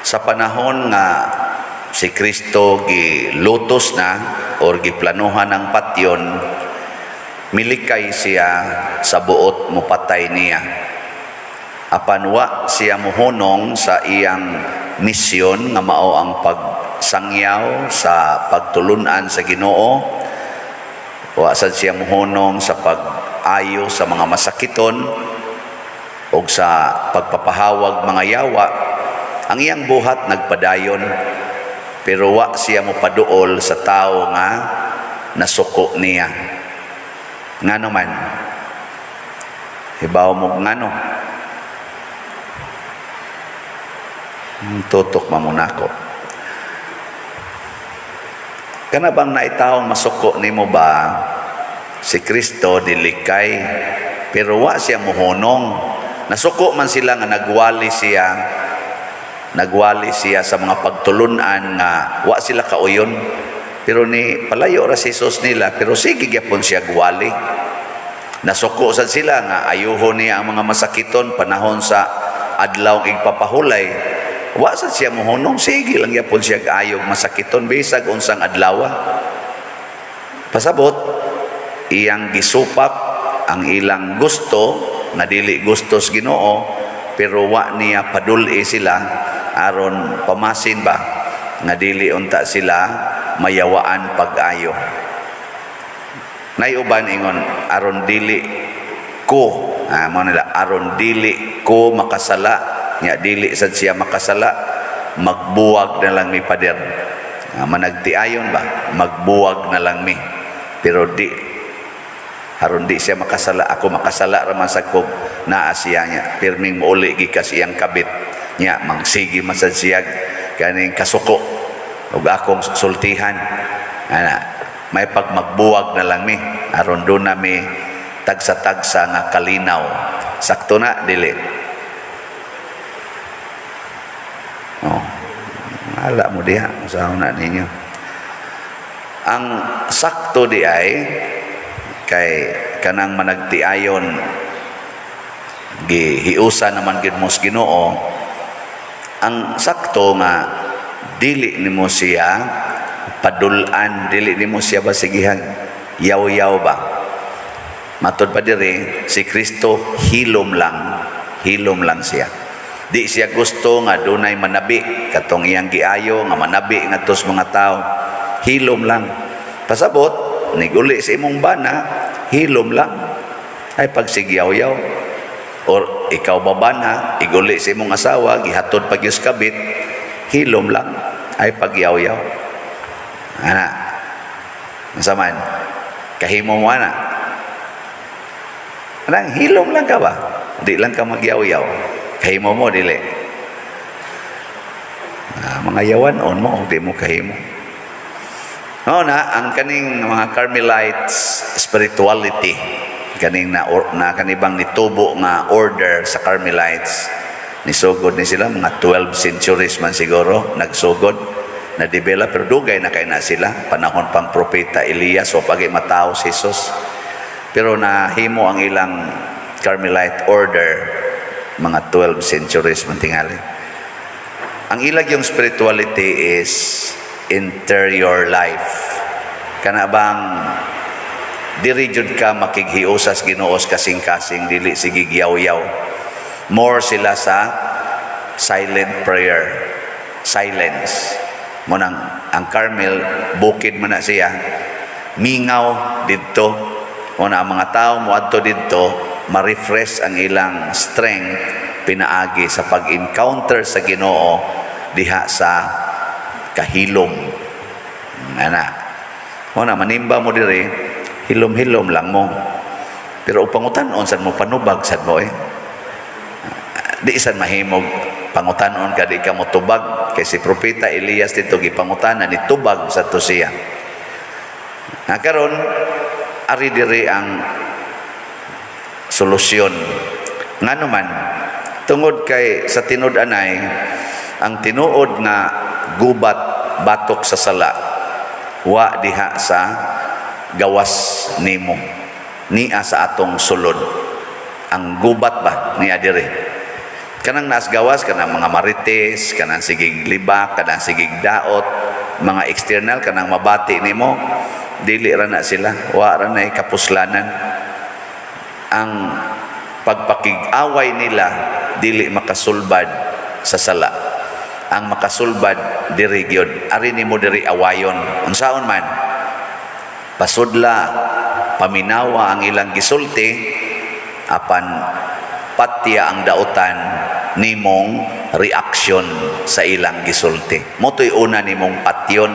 Sa panahon nga si Kristo gilutos na or giplanuhan ang patyon, milikay siya sa buot mupatay niya. Apan wa siya muhunong sa iyang misyon nga mao ang pagsangyaw sa pagtulunan sa Ginoo. Wa sad siya muhunong sa pag-ayo sa mga masakiton o sa pagpapahawag mga yawa. Ang iyang buhat nagpadayon, pero wa siya mopaduol sa tao nga nasuko niya. Ngano man? Hibaw mo ngano? Tutok mamunako. Kana bang naitawong masuko nimo ba, si Kristo dilikay pero wa siya muhunong. Nasuko man sila nga nagwali siya, nagwali siya sa mga pagtulunan nga wa sila kauyon, pero ni palayo ra si Jesus nila, pero sige gyapon siya gwali. Nasuko sad sila nga ayuhon niya ang mga masakiton panahon sa adlaw igpapahulay. Wa sad siya muhunong, sige lang gyapon siya ayog masakiton bisag unsang adlaw. Pasabot, iyang gisupak ang ilang gusto nga dili gustos Ginoo, pero wa niya padul-i sila aron pamasin ba nga dili unta sila mayawaan pag-ayo. Nay uban ingon, aron dili ko, mo nila, aron dili ko makasala nya dili sad siya makasala, magbuwag na lang mi, pader. Managtiayon ba, magbuwag na lang mi, pero di aron di siya makasala, ako makasala ra man sa kog naa siya niya pirming mouli gikas iyang kabit nya, magsige man sad siya kaning kasuko ug akong sultihan ana, may pag magbuwag na lang mi aron do na mi tagsa-tagsa nga kalinaw. Sakto na, dili? Oh, ala mo diha sa na ninyo. Ang sakto di ay kay kanang managtiayon gihiusa naman gid mo sa Ginoo. Ang sakto nga dili nimo siya padulan, dili nimo siya basigihag yaw-yaw ba. Matod pa diri, si Kristo hilom lang, hilom lang siya. Di siya gusto nga dunay manabi katong iyang giayo nga manabi ngadto sa mga tao. Hilom lang. Pasabot, niguli sa imong bana, hilom lang. Ay pagsigyaw-yaw or ikaw babana, iguli sa imong asawa, gihatod pag kabit, hilom lang, ay pagyaw-yaw. Ana. Unsa man? Kahimo mo ana. Anang hilom lang ka ba? Di lang ka magyaw-yaw. Kahimo mo dili? Mga yawan on mo, di mo kahimo. No na ang kaning mga Carmelites spirituality, kaning na, or, na kanibang nitubo nga order sa Carmelites, nisugod ni sila mga 12 centuries man siguro nagsugod na develop, pero dugay na kay na sila, panahon pang propeta Elias o pagi matawo si Jesus, pero nahimo ang ilang Carmelite order mga 12 centuries man tingali. Ang ilag yung spirituality is interior life, kana bang diri jud ka makighiusas Ginoo kasing-kasing, dili sige yaw-yaw. More sila sa silent prayer, silence mo nang ang Carmel bukid man na siya, mingaw didto mo na ang mga tao moadto didto, ma-refresh ang ilang strength pinaagi sa pag-encounter sa Ginoo diha sa kahilom. Ana mo na manimba mo diri, hilom-hilom lang mo, pero pangutan-on sad mo, panubag sad mo eh. Di sad mahimog pangutan-on ka, di ka mo tubag, kay si propeta Elias dito gipangutana, ni tubag sa to siya. Na karon, ari diri ang solusyon. Ngano man? Tungod kay sa tinud-anay, ang tinuod nga gubat batok sa sala wa diha sa gawas nimo, nia sa atong sulod ang gubat ba, niya diri. Kanang naas gawas, kanang mga marites, kanang sigig libak, kanang sigig daot, mga external, kanang mabati nimo, dili ra na sila, wa ra na kapuslanan. Ang pagpakig-away nila dili makasulbad sa sala. Ang makasulbad diri gyud, ari nimo diri awayon. Unsaon man? Pasudla, paminawa ang ilang gisulti, apan patya ang dautan nimong reaksyon sa ilang gisulti. Mao to'y una nimong patyon,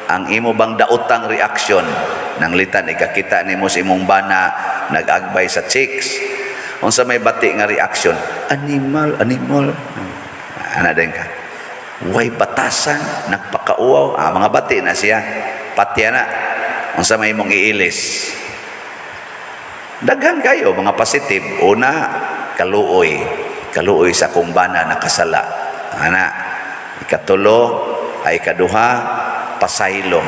ang imo bang daotang reaksyon. Nanglitan ikakita nimo sa imong bana nag-agbay sa chicks. Unsa may bati nga reaksyon? "Animal, animal." Ana din ka. "Way batasan, nagpakauwaw." Ah, mga bati na siya. Patya na. Unsa may imong iilis? Daghan kayo mga positive. Una, kaluoy. Kaluoy sa akong bana nakasala. Ana. Ikatulo, ay ikaduha, pasaylo.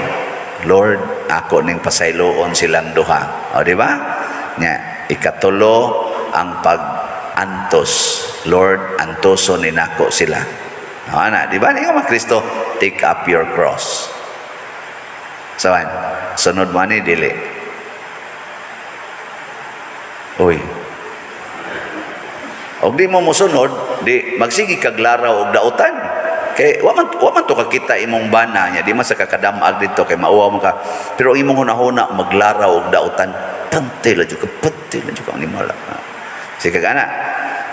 Lord, ako ning pasayloon silang duha. O, di ba? Nya, ikatulo, ang pag-antos. Lord, antoso ni nako sila. O, ana, di ba? Nga mga Kristo, "Take up your cross." Sawan, sunod mo ni dili. Uy. Og di mo mosunod, di magsige kag laraw og dautan. Kay wa man to kakita imong bana niya, di man sa kakadamag dito kay mauwaw man ka. Pero ang imong hunahuna maglaraw og dautan, pante la jud ka, pante la jud ka animal. Sige ka na.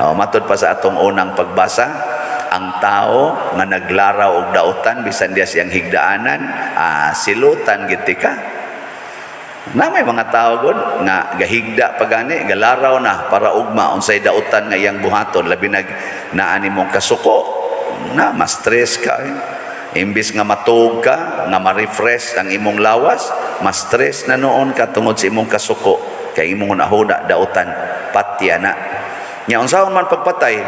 Oh, matod pa sa atong unang pagbasa, ang tao nga naglaraw og dautan bisan diya siyang higdaanan, silutan gid ka. Na may mga tao gud nga gahigda pa gani, galaraw na para ugma unsay dautan nga iyang buhaton, labi nag naa nimong kasuko na ma-stress ka eh. Imbis nga matuog ka, nga ma-refresh ang imong lawas, ma-stress na noon ka tungod sa imong kasuko kay imong hunahuna dautan, patya na. Nya unsaon man pagpatay?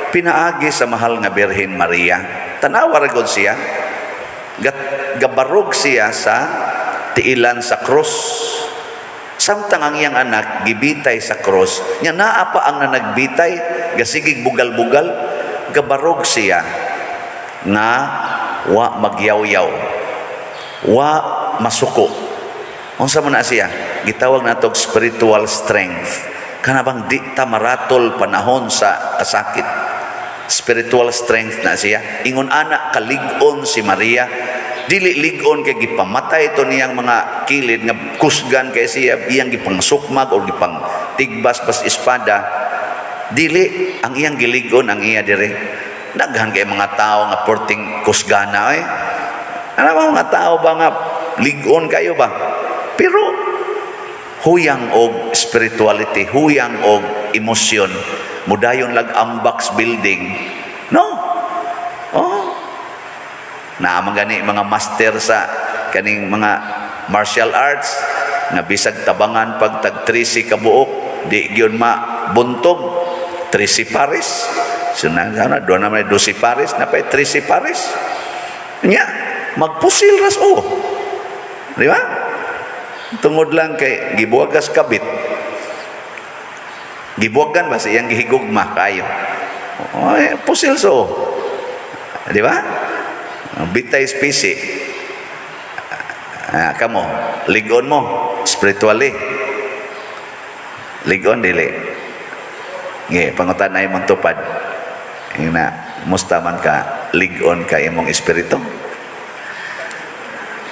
Pinaagi sa mahal nga Birhen Maria. Tanawa ra gud siya. Gabarog siya sa tiilan sa krus. Samtang ang iyang anak gibitay sa krus, nya naa pa ang nanagbitay, gasigig bugal-bugal, gabarog siya nga wa magyawyaw, wa masuko. Unsa man na siya? Gitawag natog spiritual strength. Kana bang di ta maratol panahon sa kasakit. Spiritual strength na siya. Ingon ana kalig-on si Maria. Dili lig-on kay gipamatay ito niyang mga kilid nga kusgan kay siya, iyang gipangsukmag o gipang tigbas pas espada. Dili ang iyang gilig-on ang iya dire. Daghan kay mga tao nga porting kusgana eh. Ano ba mga tao ba nga lig-on kayo ba? Pero huyang og spirituality, huyang og emosyon, mudayon lag ambax building. No. Oh. Naa man gani mga master sa kaning mga martial arts nga bisag tabangan pag tag 13 ka buok, di gyud ma buntog 13 pares. So na na do na may 12 pares na pa 13 pares. Nya magpusil ras oh. Di ba? Tungod lang kay gibuwagas kabit. Gibuwagan ba sa iyang gihigugma kayo? Oh, eh, pusil so. Di ba? Bitay spesi. Ah, kamo, ligon mo spiritually. Ligon dili. Nge, pangutan na imong tupad. Ina, musta man ka ligon ka imong espiritu?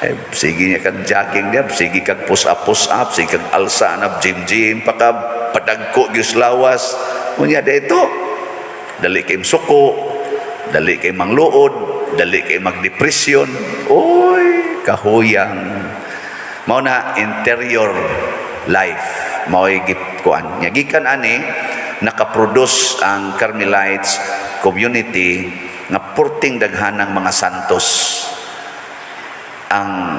Eh, sige niya kag jogging niya, sige kag push up, push up, sige kag alsa na gym gym pa ka, padagko gyud lawas. Unya dito, dali kay suko, dali kay mangluod, dali kay magdepresyon. Oy, kahuyang. Mao na interior life mao'y gikuan. Nya gikan ani nakaproduce ang Carmelites community nga purting daghanang mga santos. Ang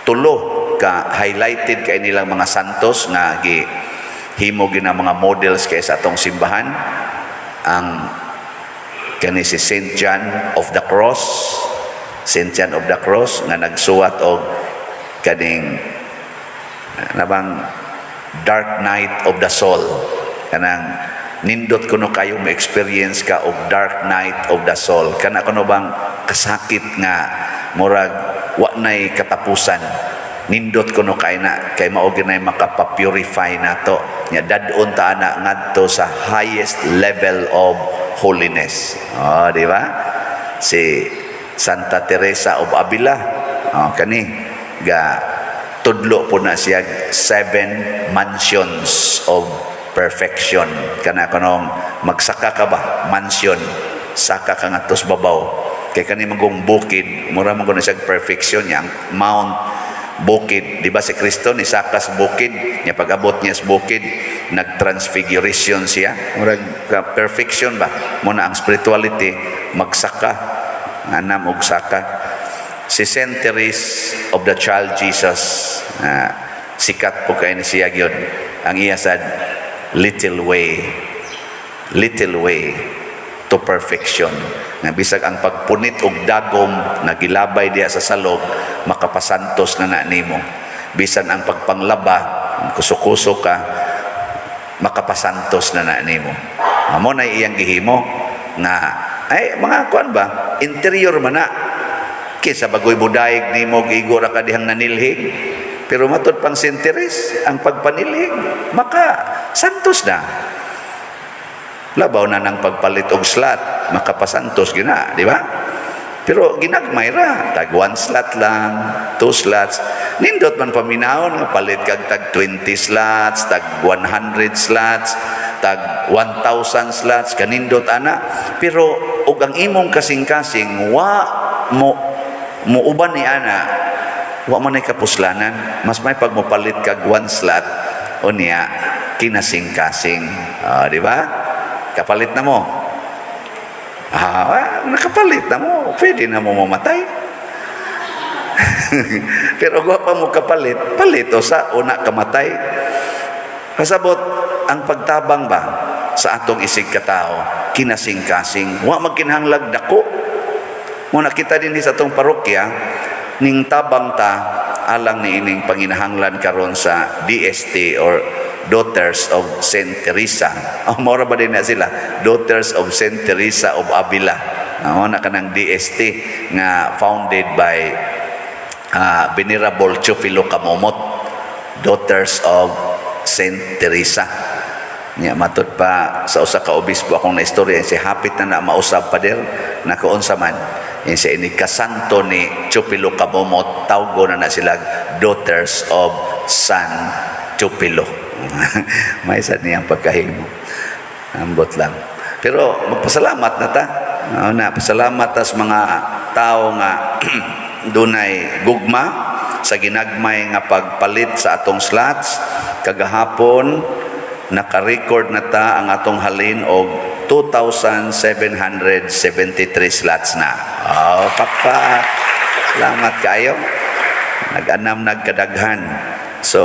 tulo ka highlighted kay nilang mga santos nga gi himo gina mga models kay sa atong simbahan, ang kani si Saint John of the Cross, Saint John of the Cross nga nagsuwat og kaning nabang Dark Night of the Soul, kanang Nindot kuno kayo mo-experience ka og dark night of the soul. Kana kuno bang kasakit nga murag wa nay katapusan. Nindot kuno kay na kay mao ginay makapa-purify nato. Nya dad-on ta ana ngadto sa highest level of holiness. Oh, di ba? Si Santa Teresa of Avila, oh, kani ga tudlo po na siya seven mansions of perfection. Kana kanong magsaka ka ba, mansion, saka ka ngadto sa babaw. Kay kani magong bukid, mura man kuno siya perfection niya, ang Mount Bukid. Di ba si Kristo ni saka sa bukid, niya pag-abot niya sa bukid, nag-transfiguration siya. Murag ka perfection ba? Muna ang spirituality, magsaka, anam og saka. Si Saint Therese of the Child Jesus, sikat po kay ni siya gyud. Ang iya sad, little way, little way to perfection. Nga bisag ang pagpunit og dagom nga gilabay diha sa salog, makapasantos na na nimo. Bisan ang pagpanglaba, kuso-kuso ka, makapasantos na na nimo. Amo na iyang gihimo nga ay mga kuan ba, interior man na kaysa bagoy budayeg nimo, igo ra ka dihang nanilhig. Pero matud pang Saint Therese, ang pagpanilhig maka santos na. Labaw na ng pagpalit og slot, makapasantos gina, di ba? Pero ginagmay ra, tag one slot lang, two slots. Nindot man paminawon nga palit kag tag 20 slots, tag 100 slots, tag 1,000 slots, kanindot ana. Pero og ang imong kasing-kasing wa mo muuban ni ana, wa man ay kapuslanan. Mas may pag mopalit kag one slot unya kinasing-kasing. Ah, di ba? Kapalit na mo. Ah, nakapalit na mo. Pwede na mo mamatay. Pero kung pa mo kapalit, palit o sa una kamatay. Kasabot, ang pagtabang ba sa atong isig katao, kinasing-kasing, wa magkinahanglag dako. Muna kita din sa atong parokya, ning tabang ta alang ni ining panginahanglan karon sa DST or Daughters of Saint Teresa. Oh, mora ba din na sila? Daughters of Saint Teresa of Avila. Mao na kanang DST nga founded by Venerable Teofilo Camomot, Daughters of Saint Teresa. Nya matud pa sa usa ka obispo akong naistorya, si hapit na na mausab, pader, nakaunsa man yung sa ini kasanto ni Teofilo Camomot, tawgo na na sila Daughters of San Teofilo. May sad niyang pagkahimo. Ambot lang. Pero magpasalamat na ta. Ano na, pasalamat ta sa mga tao nga dunay gugma sa ginagmay nga pagpalit sa atong slots. Kagahapon naka-record na ta ang atong halin og 2,773 slots na. Oh, papa. Salamat kayo. Nag-anam nagkadaghan. So,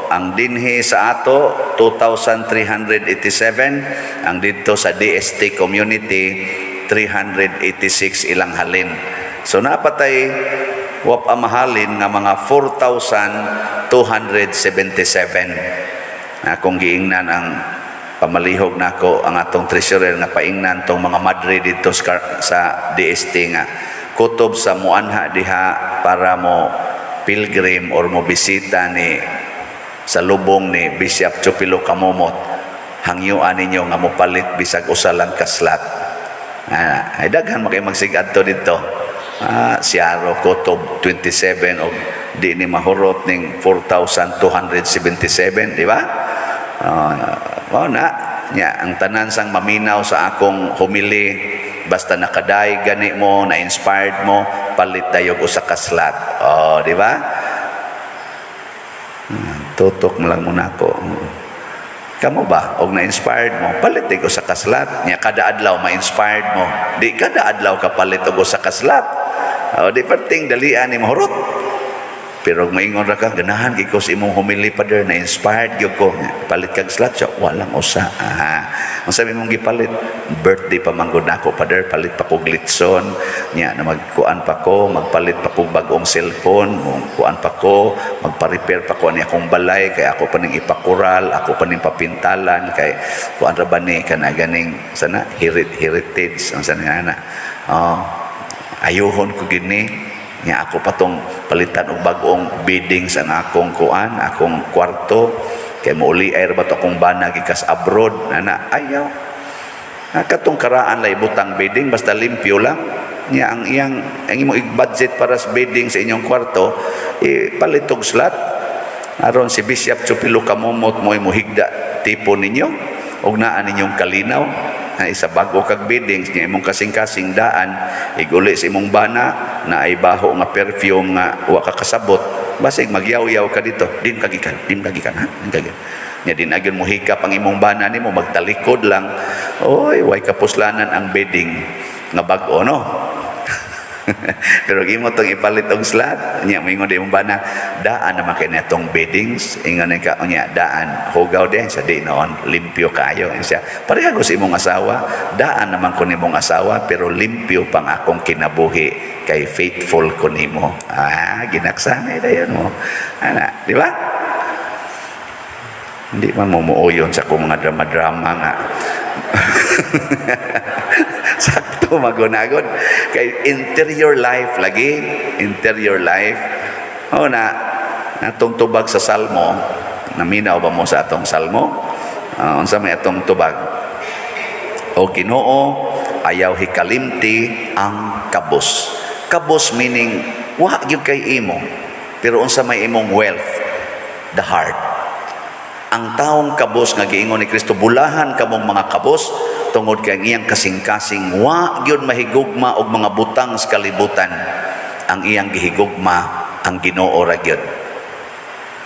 ang dinhi sa ato 2,387, ang didto sa DST community 386 ilang halin. So napatay wap mahalin nga mga 4,277. Akong giingnan ang pamalihog nako ang atong treasurer nga paingnan tong mga madre dito sa DST nga kutob sa muanha diha para mo pilgrim or mo bisita ni sa lubong ni Bishop Teofilo Camomot, hangyuan ninyo nga mopalit bisag usa lang ka slot. Ay daghan makay magsigadto dito. Siyaro kutob 27 og di ni mahurot ning 4,277, di ba? Mao na nya ang tanan sang maminaw sa akong homily, basta nakaday gani mo, na inspired mo, palit tayo usa ka slot. Oh, di ba? Tutok mo lang muna ako. Kamo ba, og na-inspired mo, palit og usa ka slot. Nya kada adlaw ma-inspired mo. Di kada adlaw ka palit og usa ka slot. Oh, di perting dalian ni mahurot. Pero maingon ra ka, "Ganahan gyud ko sa imong homily, Father, na inspired gyud ko." Palit kag slot siya, walang usa. Ah, unsa may imong gipalit? "Birthday pa man gud nako, Father, palit pa kog litson, nya na magkuan pa ko, magpalit pa kog bag-ong cellphone, kuan pa ko, magpa-repair pa ko ani akong balay kay ako pa ning ipakural, ako pa ning papintalan kay kuan ra ba ni kana ganing sana heritage ang sana nga na." Oh, ayuhon ko gini nya, ako pa tong palitan og bag-ong beddings ang akong kuan, akong kwarto kay mouli ay ra ba to akong bana gikas abroad ana. Ayaw. Ah, katong karaan lang ibutang bedding, basta limpyo lang nya. Ang iyang, ang imong i-budget para sa bedding sa inyong kwarto, ipalit og slat aron si Bishop Chupilo Kamumot mo higda tipo ninyo og naa ninyong kalinaw na isa bago kag beddings niya. Imong kasing-kasing daan, iguli sa imong bana na ay baho nga perfume nga wa ka kasabot, basig magyaw-yaw ka dito, "Din kagikan, din kagikan, ha, din kagikan." Nya din agyon mo hikap ang imong bana nimo, magtalikod lang. Oy, way kapuslanan ang bedding nga bag-o, no? Pero imo tong ipalit og slat nya, moingon di imong bana, "Daan naman kay natong beddings." Ingon ka nya, "Daan, hugaw din sa di noon, limpyo kayo." Siya pareha ko sa imong asawa, "Daan naman ko nimong asawa, pero limpyo pang akong kinabuhi kay faithful ko nimo." Ah, ginaksanay dayon mo ana, di ba? Hindi man mo muuyon sa akong mga drama-drama nga sakto magunagod kay interior life lagi, interior life. O na atong tubag sa Salmo, naminaw ba mo sa atong Salmo? Unsa may atong tubag? "O Ginoo, ayaw hikalimti ang kabos." Kabos meaning wa gyud kay imo. Pero unsa may imong wealth? The heart. Ang taong kabos nga giingon ni Kristo, "Bulahan kamong mga kabos," tungod kay ang iyang kasing-kasing wa gyud mahigugma og mga butang sa kalibutan. Ang iyang gihigugma ang Ginoo ra gyud.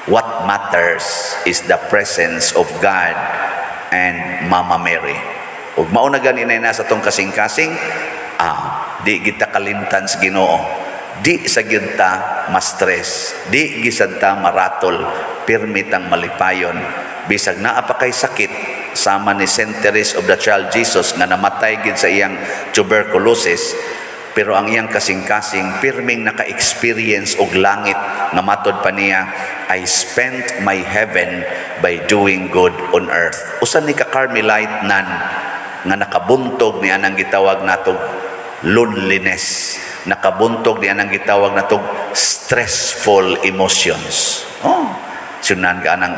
What matters is the presence of God and Mama Mary. Ug mao na gani na sa tong kasing-kasing, di kita kalimtan sa Ginoo. Di sa gyud ta ma-stress, di gisad ta maratol, pirmi tang malipayon. Bisag naa pa kay sakit, sama ni Saint Therese of the Child Jesus nga namatay gid sa iyang tuberculosis, pero ang iyang kasing-kasing pirming naka-experience og langit nga matod pa niya, "I spent my heaven by doing good on earth." Usa ni ka Carmelite nun nga nakabuntog ni anang gitawag natog loneliness, nakabuntog ni anang gitawag natog stressful emotions. Oh, sunan ka anang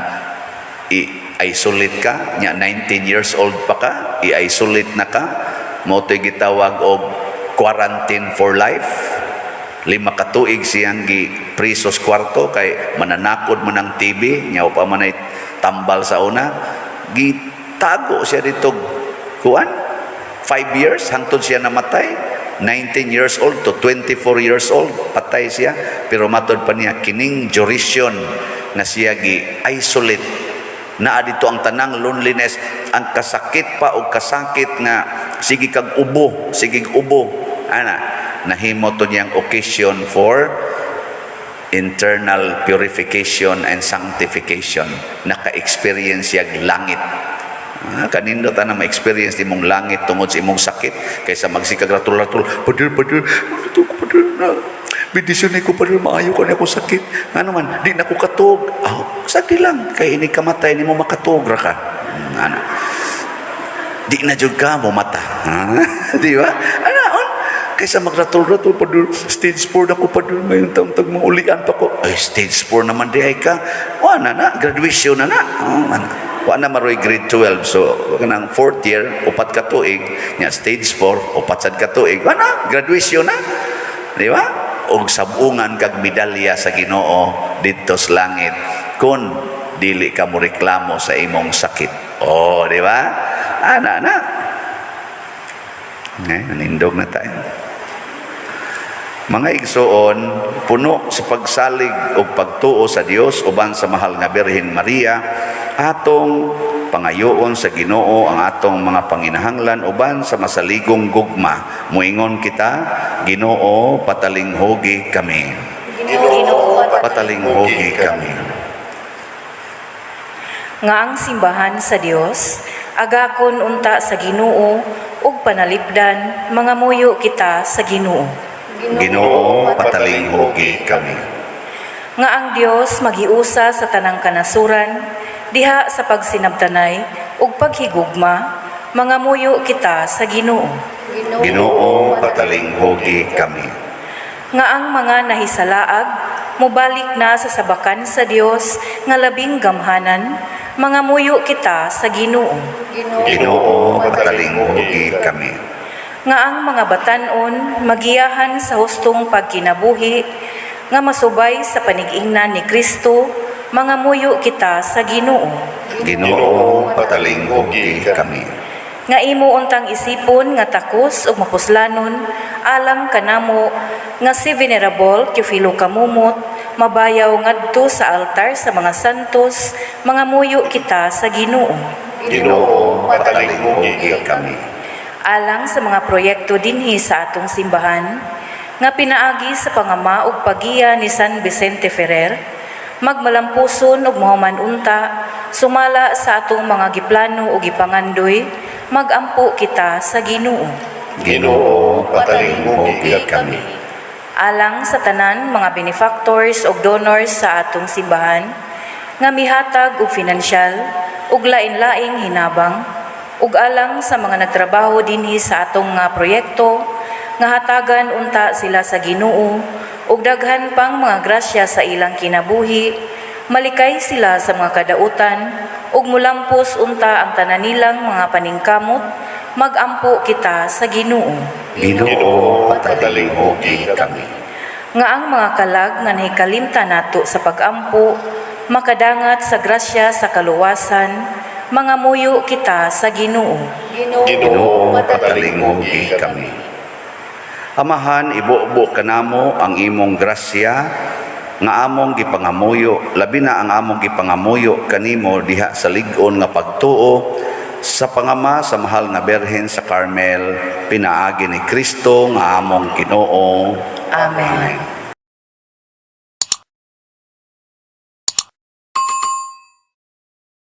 i-isolate ka nya, 19 years old pa ka, i-isolate na ka, mao to'y gitawag og quarantine for life. 5 ka tuig siyang gi prisos kwarto kay mananakod man ang TB nya, pa man ay tambal sa una. Gitago siya dito kuan 5 years hangtod siya namatay. 19 years old to 24 years old, patay siya. Pero matod pa niya, kining duration na siya gi isolate, naa dito ang tanang loneliness, ang kasakit pa og kasakit nga sige kag ubo, sige ubo ana, nahimo to niyang occasion for internal purification and sanctification. Naka-experience siya langit. Ah, kanindot ana ma-experience imong langit tungod sa imong sakit kaysa magsikag ratul-ratul, "Pader, pader, ano to, pader, na bendisyon ko, pader, maayo ko na ako sakit. Ano man, di na ko katog." Ah, sakit lang kay ini kamatay nimo, makatog ra ka. Ano? Di na jud ka mo mata. Di ba? Ana on kaysa magratol-ratol, "Pader, stage 4 na ko, pader, ngayon taon tag ulian pa ko." Ay, stage 4 naman di ay ka. Wa na na, graduation na na. Oh, ana. Wa na maroy grade 12. So, kanang fourth year, 4 ka tuig, nya stage 4, 4 sad ka tuig. Wa na, graduation na. Di ba? Og sabungan kag medalya sa Ginoo didto sa langit kung dili ka mo reklamo sa imong sakit. Oh, di ba? Ana na. Eh, nanindog na tayo. Mga igsoon, puno sa pagsalig o pagtuo sa Dios uban sa mahal nga Birhen Maria, atong pangayoon sa Ginoo ang atong mga panginahanglan uban sa masaligong gugma. Muingon kita, Ginoo, patalinghugi kami. Ginoo. Patalinghugi kami. Nga ang simbahan sa Dios agakon unta sa Ginoo ug panalipdan, mangamuyo kita sa Ginoo. Ginoo, patalinghugi kami. Nga ang Dios magiusa sa tanang kanasuran diha sa pagsinabtanay ug paghigugma, mangamuyo kita sa Ginoo. Ginoo, patalinghugi kami. Nga ang mga nahisalaag mobalik na sa sabakan sa Dios nga labing gamhanan, mangamuyo kita sa Ginoo. Ginoo, patalinghugi kami. Nga ang mga batan-on magiyahan sa hustong pagkinabuhi nga masubay sa panigingnan ni Kristo, mangamuyo kita sa Ginoo. Ginoo, patalinghugi kami. Nga imo untang isipon nga takos ug mapuslanon alang kanamo nga si Venerable Teofilo Camomot mabayaw ngadto sa altar sa mga santos, mangamuyo kita sa Ginoo. Ginoo, patalinghugi kami. Alang sa mga proyekto dinhi sa atong simbahan nga pinaagi sa pangama ug paggiya ni San Vicente Ferrer magmalampuson ug mahuman unta sumala sa atong mga giplano ug gipangandoy, magampo kita sa Ginoo. Ginoo, patalinghugi kami. Alang sa tanan mga benefactors ug donors sa atong simbahan nga mihatag og finansyal ug lain-laing hinabang ug alang sa mga nagtrabaho dinhi sa atong nga proyekto nga hatagan unta sila sa Ginoo ug daghan pang mga grasya sa ilang kinabuhi, malikay sila sa mga kadautan ug mulampos unta ang tanan nilang mga paningkamot, magampo kita sa Ginoo. Ginoo, patalinghugi kami. Nga ang mga kalag nga nahikalimtan nato sa pagampo makadangat sa grasya sa kaluwasan, mangamuyo kita sa Ginoo. Ginoo, patalinghugi kami. Amahan, ibubo kanamo ang imong grasya nga among gipangamuyo, labi na ang among gipangamuyo kanimo diha sa lig-on nga pagtuo sa pangama sa mahal nga Berhen sa Carmel, pinaagi ni Kristo nga among Ginoo. Amen.